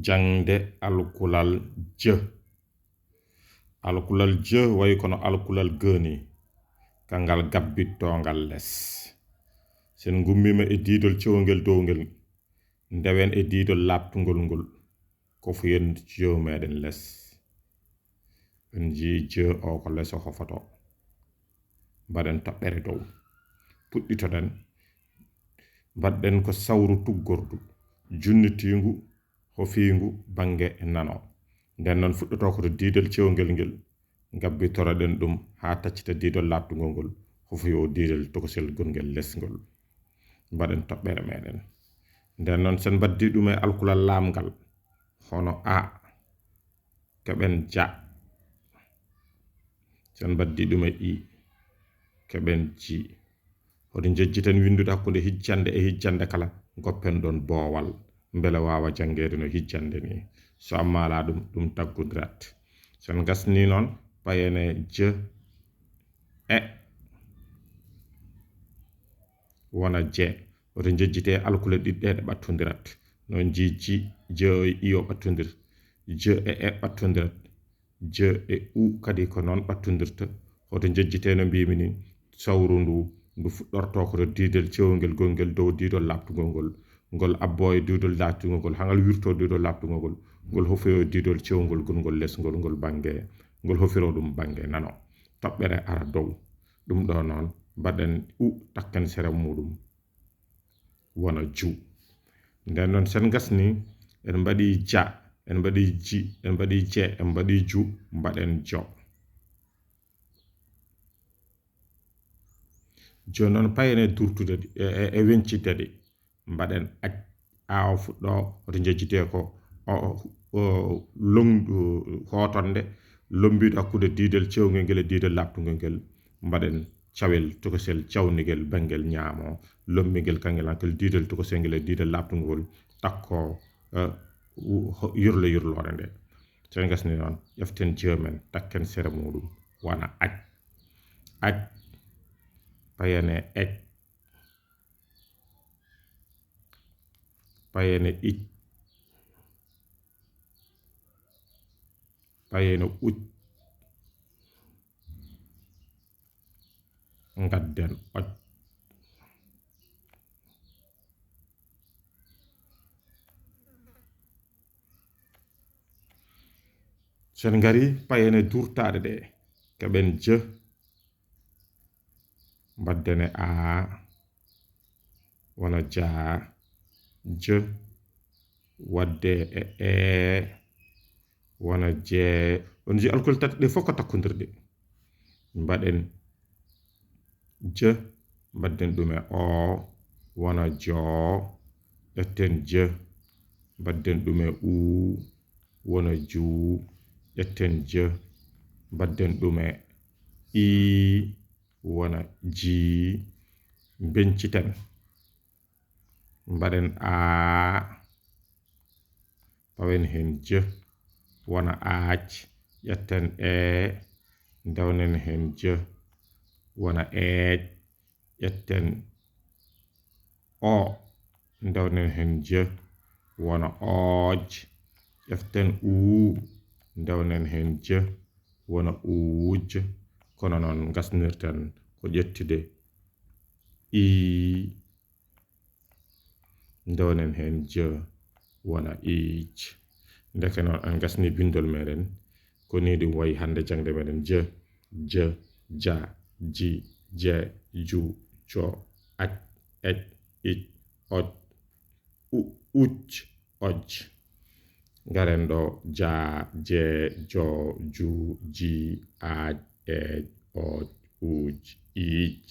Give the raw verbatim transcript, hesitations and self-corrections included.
Jaŋde alkulal jë. Alkulal jë wayi kono alkulal gë ni, kangal gabbittoongal les. Sen ngummiima e diidol cewngel dow ngel, ndewen e diidol laaɓtungol ngol, ko fuyen jë meɗen les. En njii jë o ko les o hofotoo. Mbaɗen toɓɓere dow. Puɗɗitoɗen. Mbaɗɗen ko sawru tuggordu, junnitiingu, hofiingu bannge nano. Nden noon fuɗɗotoo ko to diidol cewngel ngel, ngabbitoroɗen ɗum haa taccita diidol laaɓtungol ngol, hofoyo diidol tokosel gongel les ngol. Mbaɗen toɓɓere meɗen. Nden noon sen mbaddii ɗum e alkulal laamngal, hono a, keɓen ja. Sen mbaddii ɗum e i, keɓen ji. Hoto njejjiten winndude hakkunde hijjande e hijjande kala, ngoppen ɗoon boowal, mbele waawa janngeede no hijjande ni. So amma alaa ɗum, ɗum taggondirat. Sen ngasnii noon, payen e jë, e, wona je. Hoto njejjitee alkule ɗiɗi ɗe, ɗe ɓattondirat. No njii ji, jë e i o ɓattondir. Jë e e ɓattondirat. Jë e u kadi ko noon ɓattondirta. Hoto njejjitee no mbiimi ni, sawru ndu, ndu fuɗɗortoo ko to diidol cewngel gongel dow diidol laaɓtungol ngol. Ngol abboo e diidol laaɓtungol ngol, haa ngal wirtoo diidol laaɓtungol ngol. Ngol hofoyoo diidol cewngol gongol les ngol, ngol bannge, ngol hofiroo ɗum bannge nano. Toɓɓere ara dow. Ɗum ɗo noon, mbaɗen u takken sere muuɗum. Wona ju. Nden noon, sen ngasnii, en mbaɗii ja, en mbaɗii ji, en mbaɗii je, en mbaɗii ju, mbaɗen jo. Jooni noon, payen e durtude ɗi, e, e, e weñcitde ɗi. Mbaɗen ac, a o fuɗɗoo, hoto njejjitee ko o, o, o, long-, o, hootonde, lommbiiɗo hakkunde diidol cewngel ngel e diidol laaɓtungol ngel. Mbaɗen cawel tokosel cawnigel banngel ñaamo, lommbingel kanngel hankal diidol tokosel ngel e diidol laaɓtungol, takko, eh, u-, ho-, yurlo yurloore nde. So en ngasnii noon, ƴeften jë men, takken sere muuɗum, wona ac. Ac, payen e ec, payen e ic, payen e uc, ngadden oc. So en ngarii, payen e durtaaɗe ɗe, keɓen jë, mbaɗden e a, wona ja, jë, waɗde e e, wona je. On njii alkule tati ɗe fof ko takkondirɗe. Mbaɗen jë, mbaɗden ɗum e o, wona jo, ƴetten jë, mbaɗden ɗum e u, wona ju, ƴetten jë, mbaɗden ɗum e i, wona ji, mbeñciten. Mbaɗen a, pawen heen jë, wona aac, ƴetten e, ndewnen heen jë, wona eec, ƴetten o, ndewnen heen jë, wona ooj, ƴeften u, ndewnen heen jë, wona uuj, kono noon ngasnirten ko ƴettude i, ndewnen heen jë, wona iij. Ndeke noon en ngasnii binndol meɗen, ko nii ɗum wayi hannde jaŋde meɗen jë, jë, ja, ji, je, ju, jo, ac, ec, ic, oc, u, uc, oj. Ngaren ɗo, ja, je, jo, ju, ji, aj, eej, ooj, uuj, iij.